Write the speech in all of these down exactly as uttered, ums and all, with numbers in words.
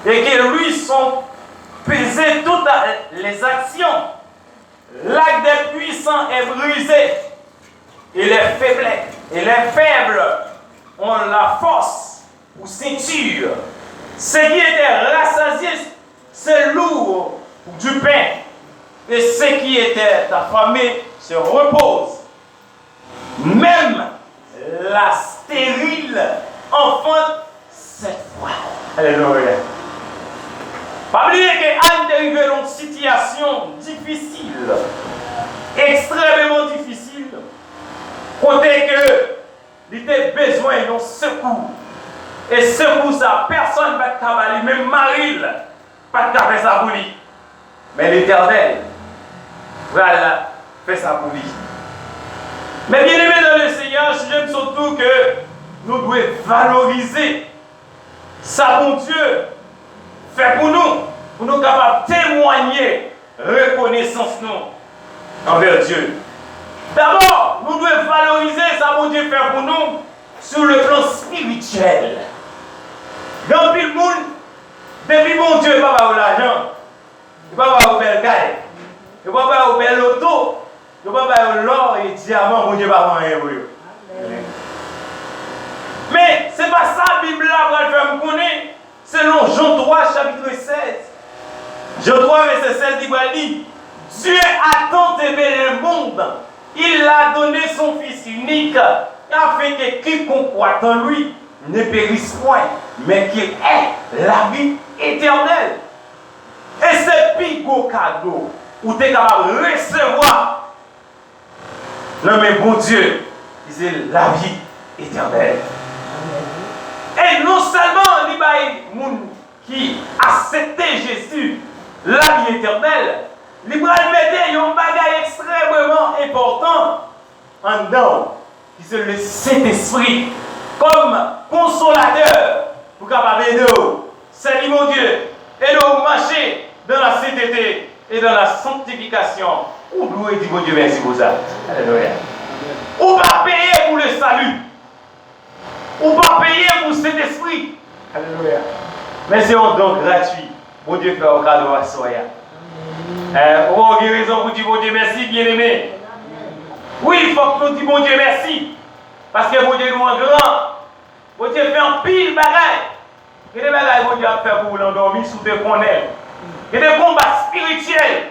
et que lui sont pesées toutes les actions. L'arc des puissants est brisé, et les faibles, et les faibles ont la force pour ceinture. Ce qui était rassasié se lourd du pain, et ce qui était affamé se repose. Même la stérile enfante sept fois. Alelouya. Pa bliye ke Ann te rive nan yon sitiyasyon difisil, ekstrèmeman difisil, kote ke li te bezwen yon sekou. E sekou sa, pèsonn pa t ka ba li, menm mari l pa t ka fè sa pou li. Men Letènèl pral fè sa pou li. Men byeneme nan Leseyè, chonje m sot tou ke nou dwe valorize sa Bondye fè pou nou, pou nou kapab temwanye rekonesans nou anvè Dye. Dabò, nou dwe valorize sa Bondye fè pou nou sou le plan espirityèl. Gen anpil moun, depi Bondye pa ba yo lajan, li pa ba yo bèl kay, li pa ba yo bèl oto, li pa ba yo lò e dyaman, Bondye pa fè anyen pou yo. Men, se pa sa Bib la pral fè m konnen. Selon Jean trois, chapitre seize, Jean trois, verset seize, li pral di, Dieu a tant aimé le monde, il a donné son Fils unique, afin que quiconque croit en lui ne périsse point, mais qu'il ait la vie éternelle. E se pi gwo kado ou te kapab resevwa nan men Bondye, ki se lavi etènèl. E non sèlman li bay moun ki aksepte Jezi lavi etènèl, li pral mete yon bagay ekstrèmeman enpòtan anndan w, ki se le Sentespri, kòm konsolatè pou kapab ede w sèvi Bondye, ede w mache dans la sainteté et dans la sanctification. Ou dwe di Bondye mèsi pou sa. Alelouya. Ou pa peye pou le salut. Ou pa peye pou Sentespri. Alelouya. Men se yon don gratui. Bondye fè w kado aswè a. Eh, ou gen rezon pou di Bondye mèsi, byeneme. Wi, fòk nou di Bondye mèsi. Paske Bondye nou an gran. Bondye fè anpil bagay. Gen de bagay Bondye ap fè pou ou nan dòmi si w te konnen l. Gen de konba espirityèl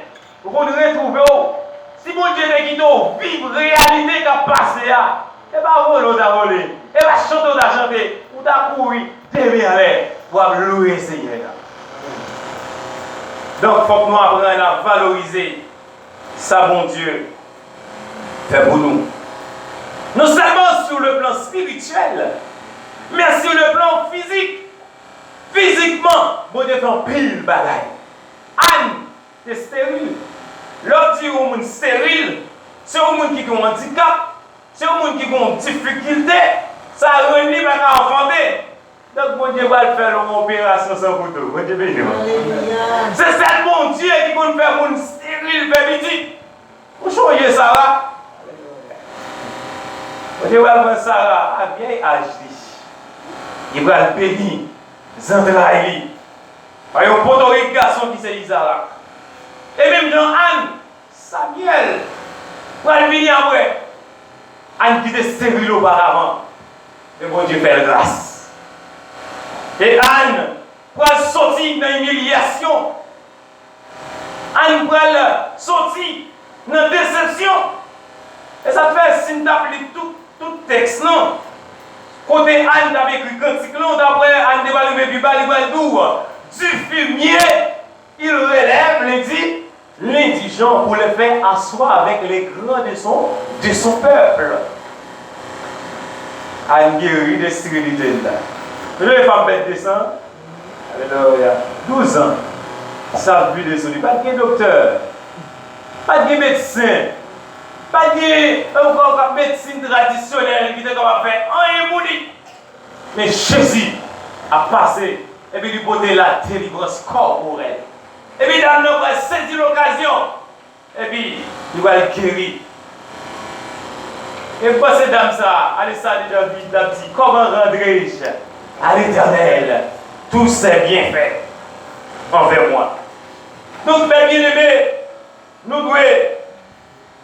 ou konn retwouve w. Si Bondye te kite w viv reyalite k ap pase a, e pa vole w ta vole, e pa chante w ta chante, ou ta kouri de men anlè pou w ap lwe Senyè a. Donk, fòk nou aprann a valorize sa Bondye fè pou nou. Non sèlman sur le plan spirituel, men sur le plan fizik. Fizikman, Bondye fè anpil bagay. Ann te esteril. Lè w di yon moun esteril, se yon moun ki gen yon andikap, se yon moun ki gen yon difikilte, sa rann li pa ka anfante. Donk, Bondye pral fè l yon operasyon san kouto. Bondye beni w. Alelouya. Se sèl Bondye ki konn fè moun esteril fè pitit. Ou sonje Sara? Bondye pral pran Sara a vyèy aj li. Li pral beni zantray li pa yon potorik gason ki se Izarak. E menm jan Ann, Samyèl pral vini apre Ann ki te esteril oparavan. Men Bondye fè l gras. E Ann pral soti nan imilyasyon. Ann pral soti nan desepsyon. E sa k fè, si n t ap li tout, tout tèks lan, kote Ann t ap ekri kantik lan, w t ap wè Ann te pral rive pi ba, li pral di w, du fumier, il relève l'indi-, l'indigent pour le faire asseoir avec les grands de son, de son peuple. Ann geri de esterilite l la. Ou te wè fanm pèd de san? Alelouya. Douz an. Sa ap vide sou li. Pa t gen doktè. Pa t gen medsen. Pa t gen, e, medsin tradisyonèl ki te kapab fè anyen pou li. Men Jezi ap pase, epi li pote la delivrans kòporèl. Epi dam nan pral sezi lokazyon, epi li pral geri. E panse dam sa a, ale sali David, l ap di, comment rendrai-je à l'Éternel tous ses bienfaits? envè mwen. Donk, mè byeneme, nou dwe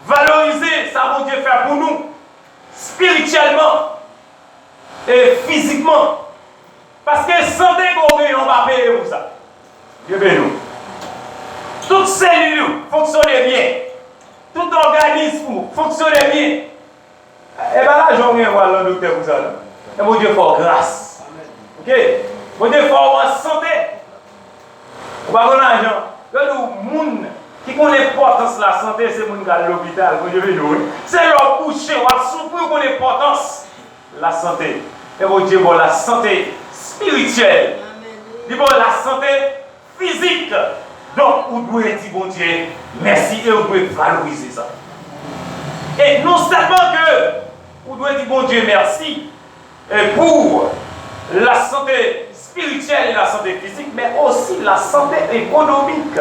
valorize sa Bondye fè pou nou, espirityèlman e fizikman. Paske sante ke w genyen, w pa peye pou sa. Dye beni w. Tout selil ou fonksyone byen. Tout òganis ou fonksyone byen. E pa lajan w genyen pou al nan doktè pou sa, non. Men Bondye fè w gras. Oke? Bondye fè w an sante. Ou pa konn lajan. Yo di w moun ki konn enpòtans lasante, se moun k al lopital. Bondye beni w, wi. Se lè w kouche, w ap soufri, w konn enpòtans lasante. Men Bondye ba w lasante espirityèl. Li ba w lasante fizik. Donk, ou dwe di Bondye mèsi e ou dwe valorize sa. E non sèlman ke ou dwe di Bondye mèsi, e pou lasante espirityèl e lasante fizik, men osi lasante ekonomik.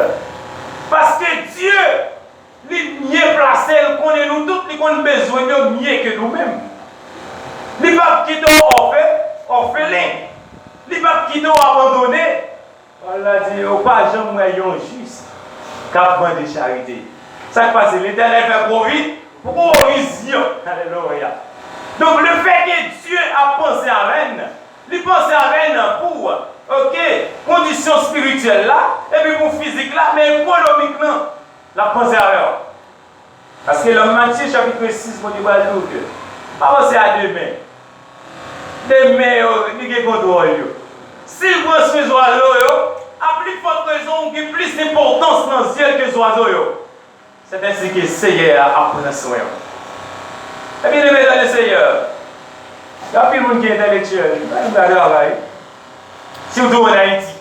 Paske Dye, li byen plase, l konnen nou tout, li konn bezwen nou mye ke nou menm. Li p ap kite w òfe, òfelen. Li p ap kite w abandone. Pawòl la di, ou pa janm wè yon jis k ap mande charite. Sa k pase? Letènèl fè pwovizyon pou pwovizyon. Alelouya. Donk, lefètke Dye ap panse avè n, li panse avè n pou, oke, kondisyon espirityèl la, epi pou fizik la, men ekonomik lan, l ap panse avè w. Paske nan Matye chapit sis, Bondye pral di w ke pa panse a demen. Demen yo, li gen kontwòl yo. Si l pran swen zwazo yo, a pli fòt rezon ou gen plis enpòtans nan zye l ke zwazo yo. Sèt ensi ke Seyè a ap pran swen w. Ebyen, byeneme nan Seyè, gen anpil moun ki entèlektyèl, yo pa menm ka travay. Sitou ann Ayiti.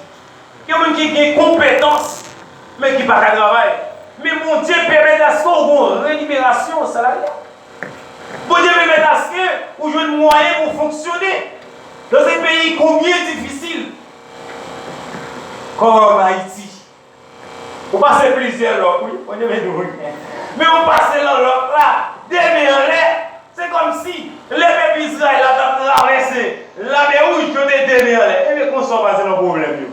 Gen moun ki gen konpetans, men ki pa ka travay. Men Bondye pèmèt aske w gen yon renimerasyon salaryal. Bondye pèmèt aske ou jwenn mwayen pou w fonksyone. Dans un pays combien difisil, kòm Ayiti. Ou pase plizyè lòk, wi. Bondye beni w, wi. Men ou pase nan lòk la, de men anlè. Se kòmsi lè pèp Izrayèl la t ap travèse Lamè Wouj, yo te de men anlè. Ebyen, konsa w pase nan pwoblèm yo.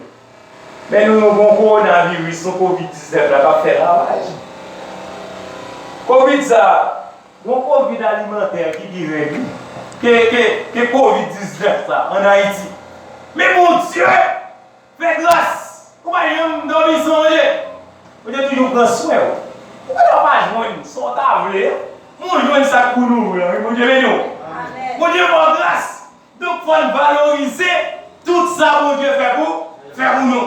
Men nou, nou gen yon kowonaviris, yon kovid diznèf la k ap fè ravaj. Kovid sa a, yon kovid alimantè ki pi rèd, wi, ke, ke, ke kovid diznèf sa ann Ayiti. Men Bondye fè gras. Ou pa janm dòmi san manje. Bondye toujou pran swen w. Ou genlè pa jwenn sa w ta vle a, men w jwenn sa k pou nouri w lan, wi. Bondye beni w. Amèn. Bondye fè w gras. Donk, fò n valorize tout sa Bondye fè pou, fè pou nou.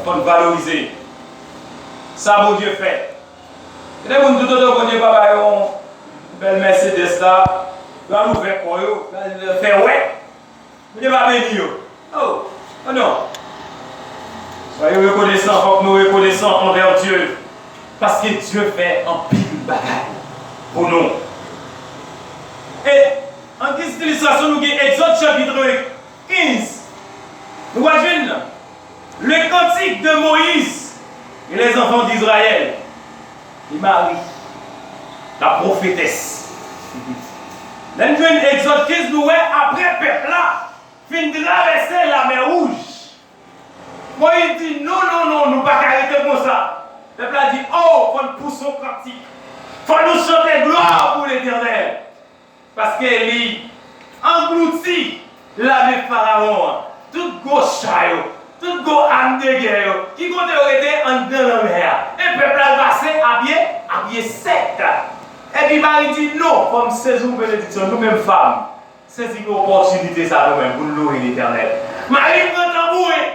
Fò n valorize sa Bondye fè. Gen de moun, toutotan Bondye pa ba yo yon bèl Mercedes la, yo al ouvè kò yo, yo al fè wè. Bondye pa beni yo. Oh, oh non. Soyez reconnaissants, fòk nou rekonesan anvè Dye. Paske Dye fè anpil bagay pou nou. E, an giz ilistrasyon, nou gen Egzòd chapit kenz. Nou va jwenn le cantique de Moïse et les enfants d'Israël. E Mari, la prophétesse. Lè n jwenn Egzòd kenz, nou wè apre pèp la fin travèse Lamè Wouj, Moyiz di, non, non, non, nou pa ka rete konsa. Pèp la di, oh, fò n pouse yon kantik. Fò nou chante glwa pou Letènèl. Paske li anglouti lame Farawon an. Tout gwo cha yo, tout gwo am de gè yo, ki kote yo rete? Anndan lanmè a. E pèp la pase a pye, a pye sèk. Epi Mari di, non, fò m sezi yon benediksyon, nou menm fanm. Sezi opòtinite sa a nou menm pou n loure Letènèl. Mari pran tanbouren.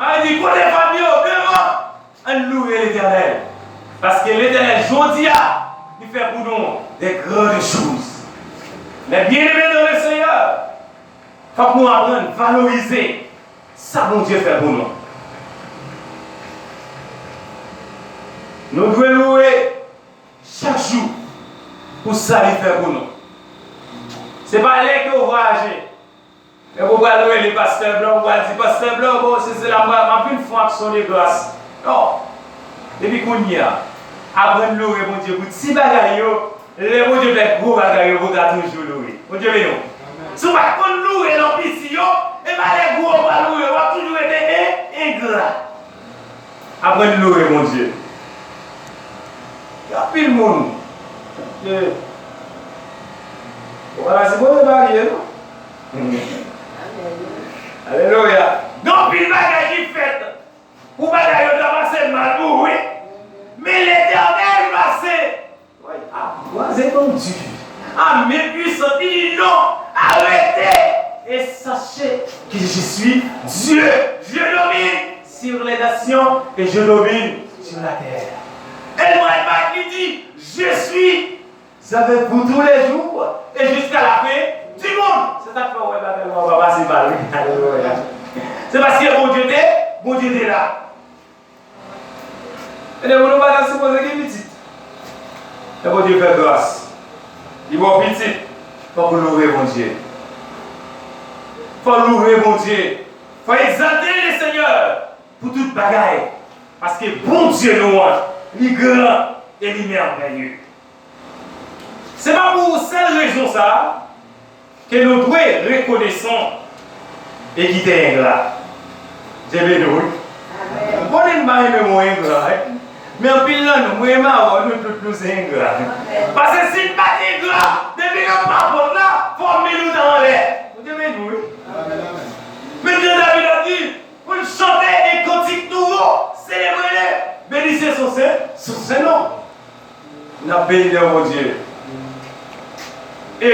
Mari di, kote fanm yo? Devan! Ann loure Letènèl. Paske Letènèl, jodi a, li fè pou nou de grandes choses. Mes bien-aimés dans le Seigneur, fòk nou aprann valorize sa Bondye fè pou nou. Nou dwe loure chak jou pou sa li fè pou nou. Se pa lè ke w vwayaje, epi w pral rele pastè blan, w pral di, pastè blan, bon, se, se la m pral, m ap vin fè yon aksyon de gras. Non. Depi kounye a, aprann loure Bondye pou ti bagay yo. Lè Bondye fè gwo bagay yo, pou w ta toujou loure. Bondye beni w. Si w pa t konn loure nan piti yo, e pa lè gwo yo pral loure, w ap toujou rete en, engra. la. Aprann loure Bondye. Gen anpil moun ke ou pa ta sipoze marye, non? Alelouya. Gen anpil bagay ki fèt pou bagay yo ta pase mal pou ou, wi. Men Letènèl pase Wi, apwaze Bondye. Amen puissant, il dit non, arrêtez et sachez que je suis Dieu. Je domine sur les nations et je domine sur la terre. Ellen White li di, je suis avec vous tous les jours et jusqu'à la fin du monde. Se sa k fè w wè bagay yo pa pase mal, wi. Alelouya. Se paske Bondye te, Bondye te la. Ebyen, moun ou pa ta sipoze gen pitit. Men Bondye fè gras. Li ba w pitit. Fòk ou loure Bondye. Fò w loure Bondye. Fò w egzalte le Senyè pou tout bagay. Paske Bondye nou an, li gran e li mèvèye. Se pa pou sèl rezon sa a ke nou dwe rekonesan e kite engra. Dye beni w, wi. M konnen m pa renmen mo engra, wi. Men anpil nan nou, mwen e Mawon, nou tout nou se engra. Paske si n pa t engra, depi nou pa bon la, fòm nou ta anlè. Dye beni w, wi. Men jan David ap di, pou n chante e kantik nouvo, selebre l, benise son sen, son sen non. N ap beni non Bondye. E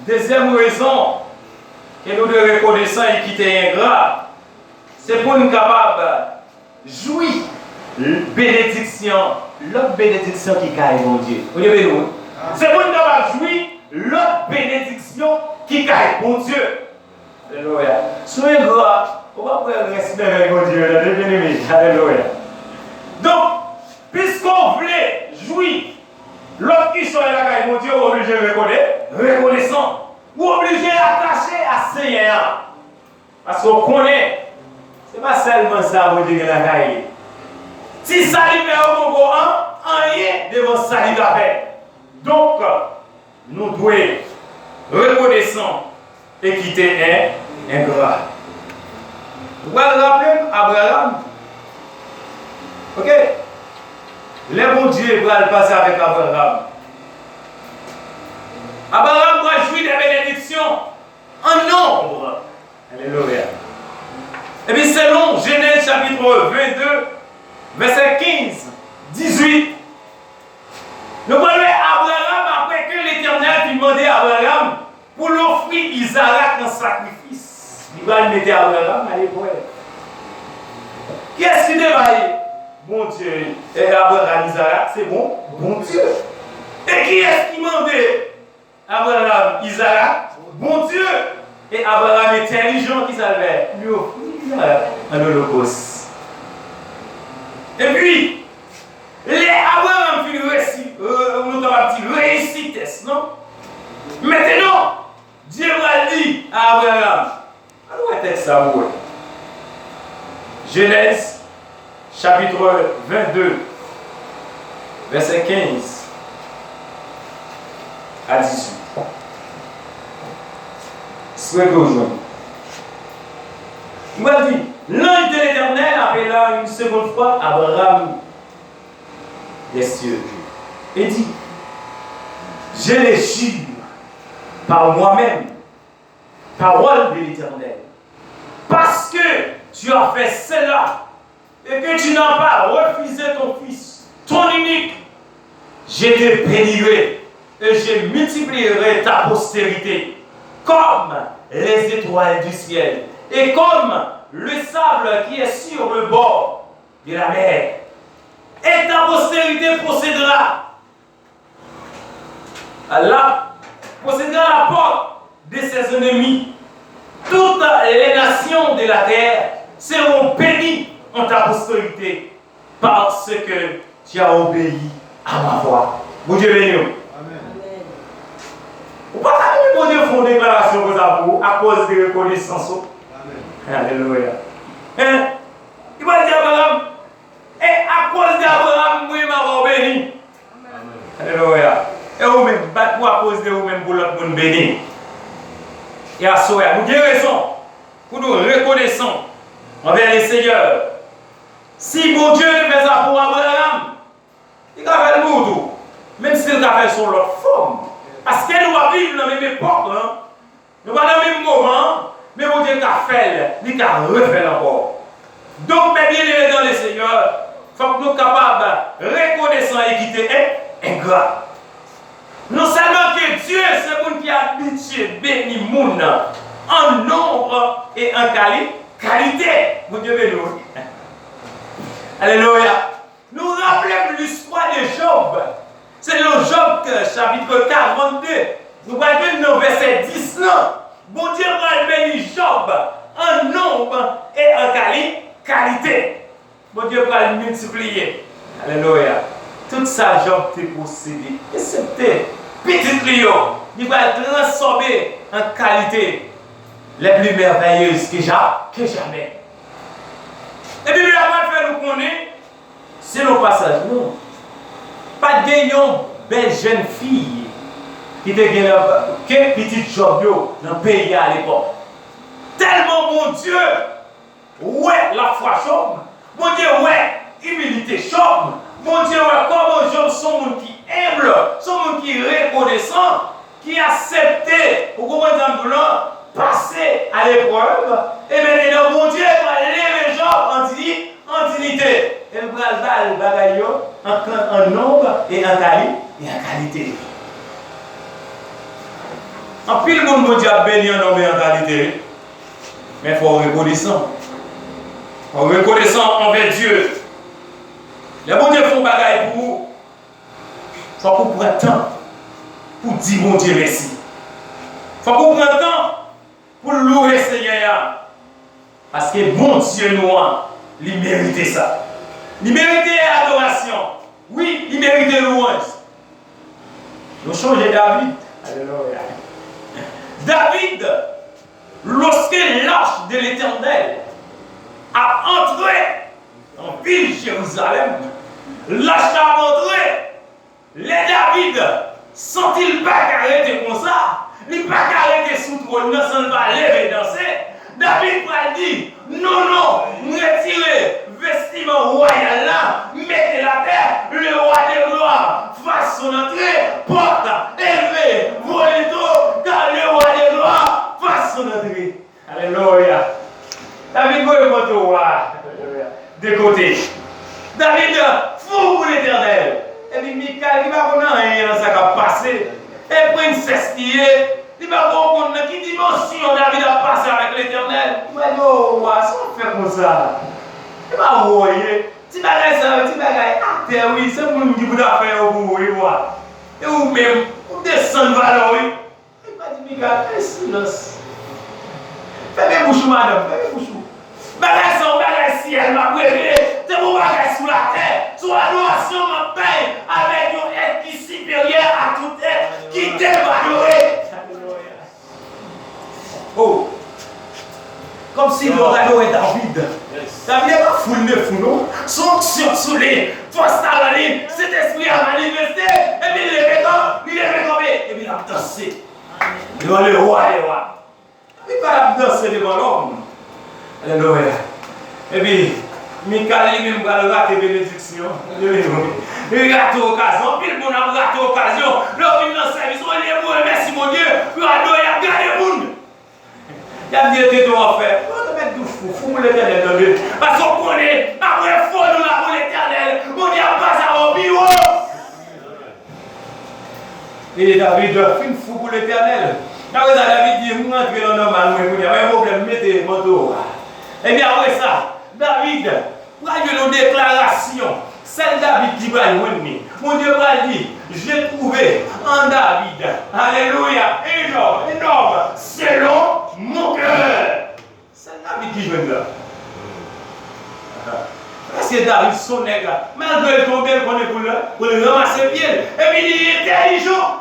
dezyèm rezon ke nou dwe rekonesan e kite engra, se pou n kapab jwi benediksyon, lòt benediksyon ki kay Bondye. Bondye beni w, wi. Se pou n kapab jwi lòt benediksyon ki kay Bondye. Alelouya. Si w engra, ou p ap wè rès mèvèy Bondye yo, tande, byeneme. Alelouya. Donk, piske w vle jwi lòt kichòy lakay Bondye, ou oblije rekone-, rekonesan. Ou oblije atache a Senyè a. Paske w konnen, se pa sèlman sa Bondye gen lakay li. Ti sa li fè yo poko an, anyen devan sa li ka fè. Donk, nou dwe rekonesan e kite en, engra. Ou pral raple m Abraram. Oke? Lè Bondye pral pase avèk Abraram, Abraram pral jwi de benediksyon an nonb. Alelouya. Epi selon Jenèz chapit vennde, vèsè kenz, dizuit, nou pral wè Abraram, apre ke Letènèl fin mande Abraram pou l ofri Izarak an sakrifis, li pral mete Abraram a leprèv. Kiyès ki te bay Bondye, eh, Abraram Izarak? Se bon, Bondye. E kiyès ki mande Abraram, Izarak, Bondye. E Abraram entèlijan, kisa l fè? Li ofri Izarak an olokòs. Epi, lè Abraram fin resi, euh, nou kapab di reyisi tès, non? Mentnan, Dye pral di a Abraram, ann wè tèks sa pou wè. Jenèz, chapit vennde, vèsè kenz a dizuit. Espere ke w jwenn. Li pral di, l'ange de l'Éternel appela une seconde fois Abraham des cieux et dit, je le jure par moi-même, parole de l'Éternel, parce que tu as fait cela et que tu n'as pas refusé ton fils, ton unique, je te bénirai et je multiplierai ta postérité comme les étoiles du ciel et comme le sable qui est sur le bord de la mer. Et ta postérité possédera la, possédera la porte de ses ennemis. Toutes les nations de la terre seront bénies en ta postérité, parce que tu as obéi à ma voix. Bondye beni w. Amèn. Ou pa ta renmen Bondye fè yon deklarasyon konsa pou ou, akoz de rekonesans ou? Amèn. Alelouya. Hein? Li pral di Abraram, e akoz de Abraram, mwen, m a ba w beni. Alelouya. E ou menm, bat pou akoz de ou menm pou lòt moun beni. E aswè a, nou gen rezon pou nou rekonesan anvè le Senyè Si Bondye te fè sa pou Abraram, li ka fè l pou ou tou. Menm si l ka fè l sou yon lòt fòm. Paske nou pa viv nan menm epòk lan, nou pa nan menm moman an, men Bondye ka fè l, li ka refè l ankò. Donk, mes bien-aimés dans le Seigneur, fòk nou kapab rekonesan e kite en-, engra. Non sèlman ke Dye se moun ki abitye beni moun an nonb e an kali-, kalite. Bondye beni w. Alelouya. Nou raple m listwa de Jòb. Se nan Jòb, chapit karannde. Nou pral jwenn nan vèsè dis lan. Bondye pral beni Jòb an nonb e an kali-, kalite. Bondye pral miltipliye. Alelouya. Tout sa Jòb te posede, eksepte pitit li yo, li pral transfòme an kalite les plus merveilleuses que ja-, que jamais. Epi Bib la pral fè nou konnen, selon pasaj nou, pa t gen yon bèl jèn fi ki te gen ke pitit Jòb yo nan peyi a alepòk. Tèlman Bondye wè lafwa Jòb. Bondye wè imilite Jòb. Bondye wè kòman Jòb se yon moun ki enb, se yon moun ki rekonesan, ki aksepte, ou konprann sa m di w lan, pase aleprèv. E mentnan, Bondye pral leve Jòb an dini-, an dinite. E l pral ba l bagay yo an kan-, an nonb e an kali-, e an kalite. Anpil moun Bondye ap beni an nonb e an kalite, wi. Men fò w rekonesan. Fò w rekonesan anvè Dye. Lè Bondye fè yon bagay pou ou, fòk ou pran tan pou di Bondye mèsi. Fòk ou pran tan pou louwe Senyè a. Paske Bondye nou an, li merite sa. Li merite adorasyon. Wi, li merite lwanj. Nou sonje David. Alelouya. David, lorsque l'arche de l'Éternel a entré en ville Jérusalem, l'arche a entré, lè David santi l pa ka rete konsa, li pa ka rete sou twòn nan san l pa leve danse, David pral di, "Non, non, m retire vestiman wayal la, m mete l atè, le roi de gloire fasse son entrée, porte élevée, volez tout, car le roi de gloire fasse son entrée." Alelouya. David voye manto w a de kote. David fou pou Letènèl. Epi Mikal, ki pa konn anyen nan sa k ap pase, e prensès li ye, li pa ko konn nan ki dimansyon David ap pase avèk Letènèl. Li pral di, "O wa, sa w ap fè konsa? E pa wè w ye? Ti bagay sa yo, ti bagay atè wi, se moun ki pou ta fè yo pou ou wi, wa. E ou menm, ou desann valè w wi." Li pa di Mikal, fè silans. Fèmen bouch ou, madanm, fèmen bouch ou. Bagay sa, yon bagay syèl m ap regle. Se yon bagay sou latè. Se yon adorasyon m ap bay avèk yon èt ki siperyè a tout èt, ki devalore. Oh! Kòmsi lè w gade w wè David. David e pa fou, li te fou, non. Se yon onksyon sou li. Fòs la nan li. Sentespri a manifeste. Epi li leve kanpe. Li leve kanpe. Epi l ap danse. Devan le roi des rois. Li pa t ap danse devan lòm. Alelouya. Epi, Mikal li menm pral rate benediksyon. Li rate okazyon. Anpil moun ap rate okazyon. Lè w vin nan sèvis, olye pou remèsye Bondye, pou adore, y ap gade moun. Y ap di, "E tete w ap fè." Ou te mèt di w fou, fou pou Letènèl, tande. Paske w konnen, apre fò nou la pou Letènèl, Bondye ap pase avè w pi wo. E David fin fou pou Letènèl. Apre sa, David di, "M rantre nan nòmal mwen kounye a, pa gen pwoblèm, mete manto a." Epi apre sa, David pral jwenn yon deklarasyon. Sèl David ki pral jwenn li. Bondye pral di, "J'ai trouvé en David, alelouya, un homme, un homme selon mon cœur." Sèl David ki jwenn la. Paske David se yon nèg la. Malgre l tonbe, l konnen pou l, pou l ranmase pye l. Epi li entèlijan.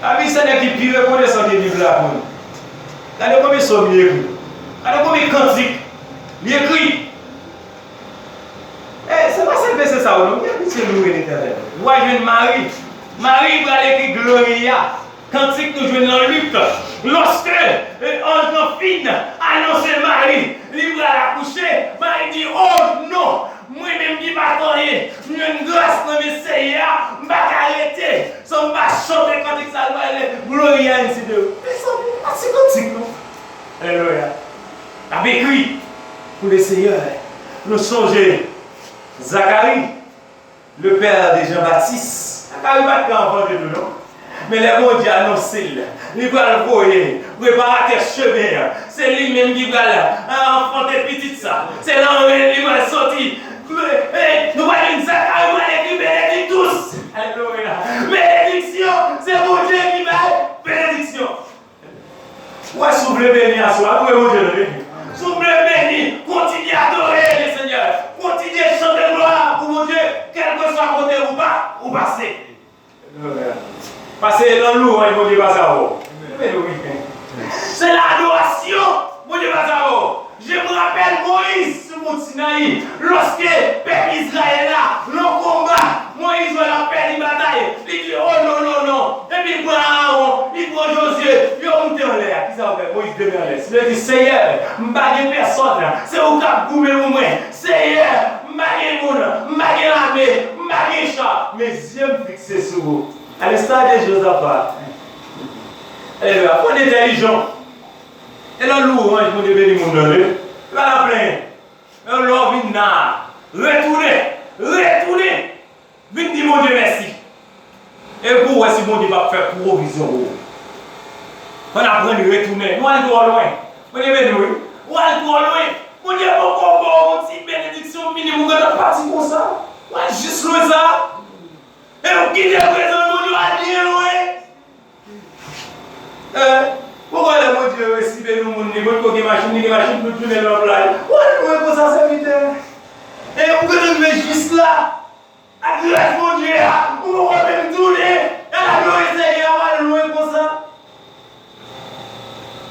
David se nèg ki pi rekonesan ke Bib la pou nou. Gade konbyen sòm li ekri. Gade konbyen kantik li ekri. E, se pa sèl vèsè sa yo non ki abitye louwe Letènèl. Ou va jwenn Mari. Mari pral ekri Gloria. Kantik nou jwenn nan Lik. Lòske, e, anj lan fin anonse Mari, li pral akouche, Mari di, "O, Ap ekri pou Leseyè. Nou sonje Zakari, le père de Jean-Baptiste. Zakari pa t ka anfante tou, non. Men lè Bondye anonse l, li pral voye preparatè chemen an. Se li menm ki pral, ah, anfante pitit sa. Se nan ren li pral soti. Men, men, nou pral jwenn Zakari pral ekri benedictus. Alelouya. Benediksyon, se Bondye ki bay benediksyon. Ou wè, si w vle beni aswè a, louwe Bondye, tande. Si w vle beni, kontinye adore Lesenyè. Kontinye chante glwa pou Bondye, kèlkeswa kote ou pa, ou pase. Pase nan lwanj, Bondye pase avè w. Se ladorasyon, Bondye pase avè w. Je me rappelle Moïse sou mont Sinayi, lòske pèp Izrayèl la nan konba, Moyiz wè l ap pèdi batay, li di, "O non, non, non." Epi l pran Aawon, li pran Jozye, yo moute anlè a. Kisa yo fè? Moyiz demen anlè. Li di, "Seyè, m pa gen pèsòn, se ou k ap goumen pou mwen. Seyè, m pa gen moun, m pa gen lame, m pa gen cha, men zye m fikse sou ou." A l'instar de Jozafa. Alelouya. Fò n entèlijan. E nan lwanj, Bondye beni moun nan, wi. E pa nan plenyen. Lè w vin la, retounen, retounen, vin di Bondye mèsi. E pou w wè si Bondye p ap fè pwovizyon pou ou. Fò n aprann retounen. Nou al twò lwen. Bondye beni w, wi. Ou al twò lwen. Bondye poko ba w yon ti benediksyon minim, ou gentan pati konsa. Ou al jis lwen sa. E ou kite prezans Bondye, ou al byen lwen. Eh, ou wè lè Bondye resi beni yon moun, li potko gen machin, li gen machin tout jounen nan plaj. Ou al lwen konsa, sèvitè. E ou gentan rive jis la. Ak gras Bondye a, ou poko menm tounen. Al adore Seyè a, ou al lwen konsa.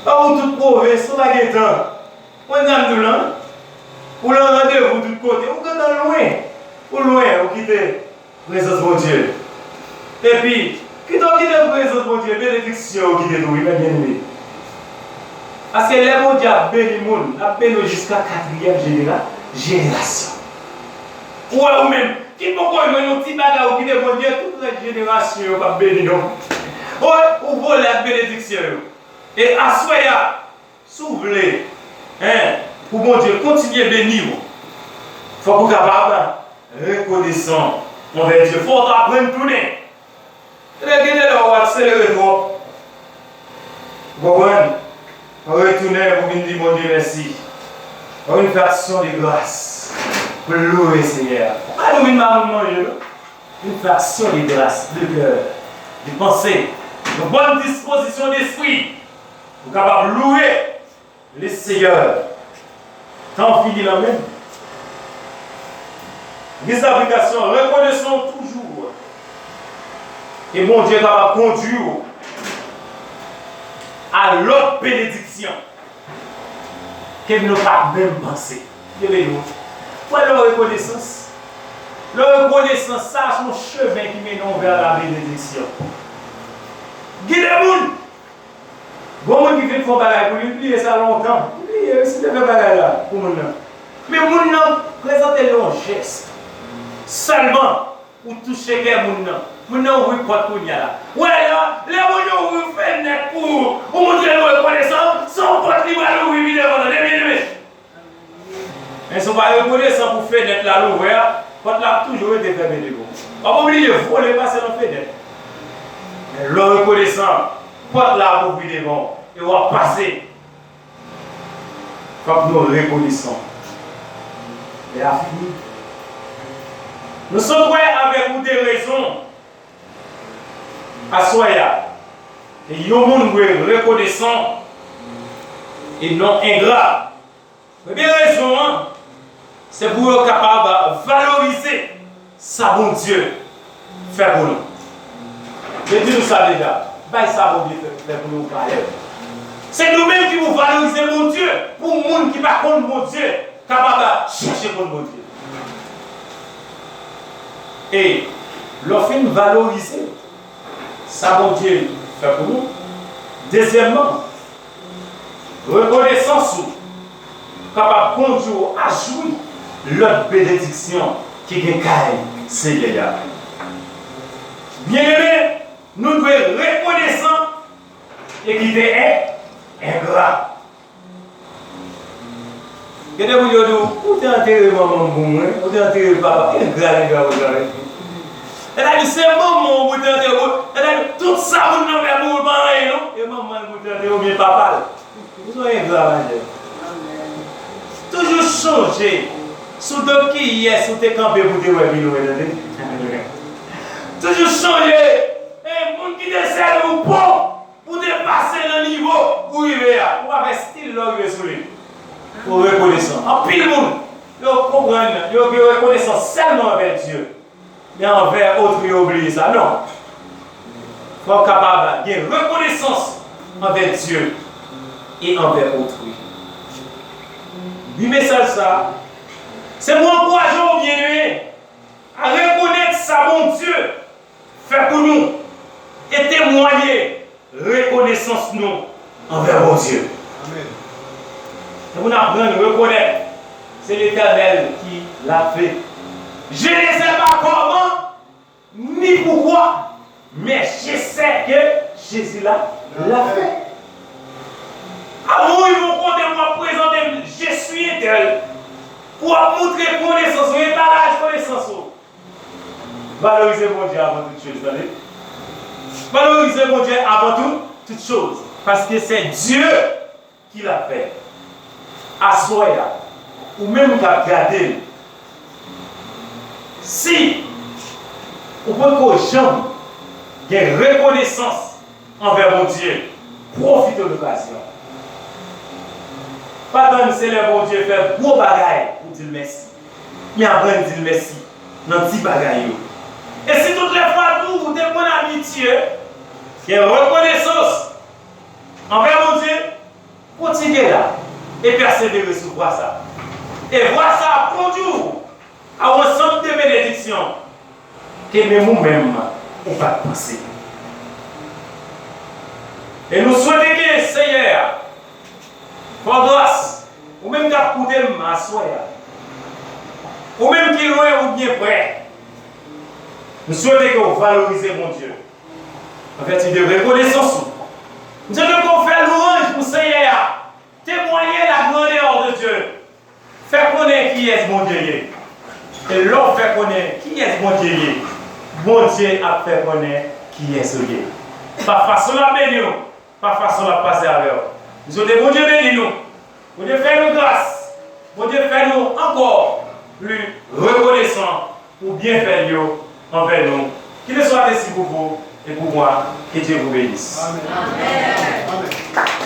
Pa ou tout pwovens, ou pa gen tan. Konn sa m di w lan? Ou lan randevou tout kote, ou gentan lwen. Ou lwen, ou kite prezans Bondye. Epi, kite w kite prezans Bondye, benediksyon ou kite tou, wi, mè byeneme. Paske lè Bondye ap beni moun, l ap beni w jiska katriyèm jenera-, jenerasyon. Ou wè ou menm, ki poko jwenn yon ti bagay ou kite Bondye, tout rès jenerasyon yo p ap beni non. Ou wè, ou vole ak benediksyon yo. E aswè a, si w vle, en, pou Bondye kontinye beni w, fòk ou kapab rekonesan anvè Dye. Fò w ta aprann tounen. Ebyen, gen de lè w akselere twòp. Ou konprann? Retounen pou vin di Bondye mèsi. Ou vin fè aksyon de gras pou louwe Senyè a. Pa nou vin ba moun manje, non. Vin fè aksyon de gras, de kè, de panse, de bòn dispozisyon despri. Ou kapab louwe Leseyè. Tan w fini nan men m. Lis aplikasyon, rekonesan w toujou. E Bondye kapab kondui w a lòt benediksyon ke nou pa t menm panse. Byeneme, wè lè w rekonesans. Lè w rekonesans, sa se yon chemen ki mennen w vè la benediksyon. Gen de moun, gon moun ki fin fè yon bagay pou li, li bliye sa lontan. Li bliye, wi, si te fè bagay la pou moun nan. Men moun nan prezante l yon jès. Sèlman, ou touche kè moun nan. Moun nan ouvri pòt kounye a la. Wè la, lè Bondye ouvri fenèt pou ou, ou montre l ou rekonesan, se yon pòt li pral ouvri pi devan nan, byeneme. Men si w pa rekonesan pou fenèt la louvè a, pòt la ap toujou rete fèmen devan w. W ap oblije vole pase nan fenèt. Men lè w rekonesan, pòt la ap ouvri devan w e w ap pase. Fòk nou rekonesan. Lè a fini. Nou sot wè avèk ou de rezon aswè a. E yon moun dwe rekonesan e non engra. Premye rezon an, se pou yo kapab valorize sa Bondye fè pou nou. Mwen di nou sa deja, bay sa Bondye fè, fè pou nou valè. Se nou menm ki pou valorize Bondye pou moun ki pa konn Bondye kapab chèche konn Bondye. E lè w fin valorize sa Bondye fè pou nou, dezyèmman, rekonesans ou kapab kondui w a jwi lòt benediksyon ki gen kay Senyè a. Byeneme, nou dwe rekonesan e kite en, engra. Gen de moun yo di w, ou te antere manman m pou mwen, ou te antere papa, engra, engra, engra. Sètadi se manman w ou te antere pou, sètadi tout sa moun nan fè pou ou pa anyen non, e manman l ou te antere oubyen papa l. Ou se yon engra, manzè. Toujou chonje sou do kiyès ou te kanpe pou te wè pi lwen, tande. Toujou chonje, e moun ki te sèvi w bon, pou te pase nan nivo ou rive a, ou pa fè stil lè w rive sou li. Ou rekonesan. Anpil moun, yo konprann, yo gen rekonesans sèlman anvè Dye. Men anvè otri, yo bliye sa. Non. Fò w kapab gen rekonesans anvè Dye e anvè otri. Bi mesaj sa, se pou ankouraje w byeneme a rekonèt sa Bondye fè pou nou e temwaye rekonesans nou anvè Bondye. Amèn. Se pou n aprann rekonèt se Letènèl ki la fè. Je ne sais pas comment ni pourquoi, mais je sais que Jésus l'a, l'a fait. Avan w rive yon kote pou w ap prezante m, je suis entèl, pou w ap montre konesans ou, etalaj konesans ou. Valorize Bondye avan tout choz, tande. Valorize Bondye avan tout, tout choz. Paske se Dye ki l ap fè. Aswè a, ou menm k ap gade m, si ou potko janm gen rekonesans anvè Bondye, pwofite lokazyon. Pa tann se lè Bondye fè gwo bagay pou w di l mèsi. Men aprann di l mèsi nan ti bagay yo. E si tout lè fwa tou ou te konn abitye gen rekonesans anvè Bondye, kontinye la e pèsevere sou vwa sa. E vwa sa ap kondui w a yon ansanm de benediksyon ke menm ou menm ou pa t panse. E nou swete ke Senyè a fè w gras, ou menm k ap koute m aswè a, ou menm ki lwen oubyen prè, m swete ke w valorize Bondye an vèti de rekonesans ou. M swete ke w fè lwanj pou Senyè a, temwaye la grandeur de Dieu. Fè konnen kiyès Bondye ye. E lè w fè konnen kiyès Bondye ye, Bondye ap fè konnen kiyès ou ye. Pa fason l ap beni w, pa fason l ap pase avè w. M swete Bondye beni nou. Bondye fè nou gras. Bondye fè nou ankò pli rekonesan pou byenfè l yo anvè nou. Qu'il soit ainsi pour vous et pour moi. Que Dieu vous bénisse. Amèn. Amèn.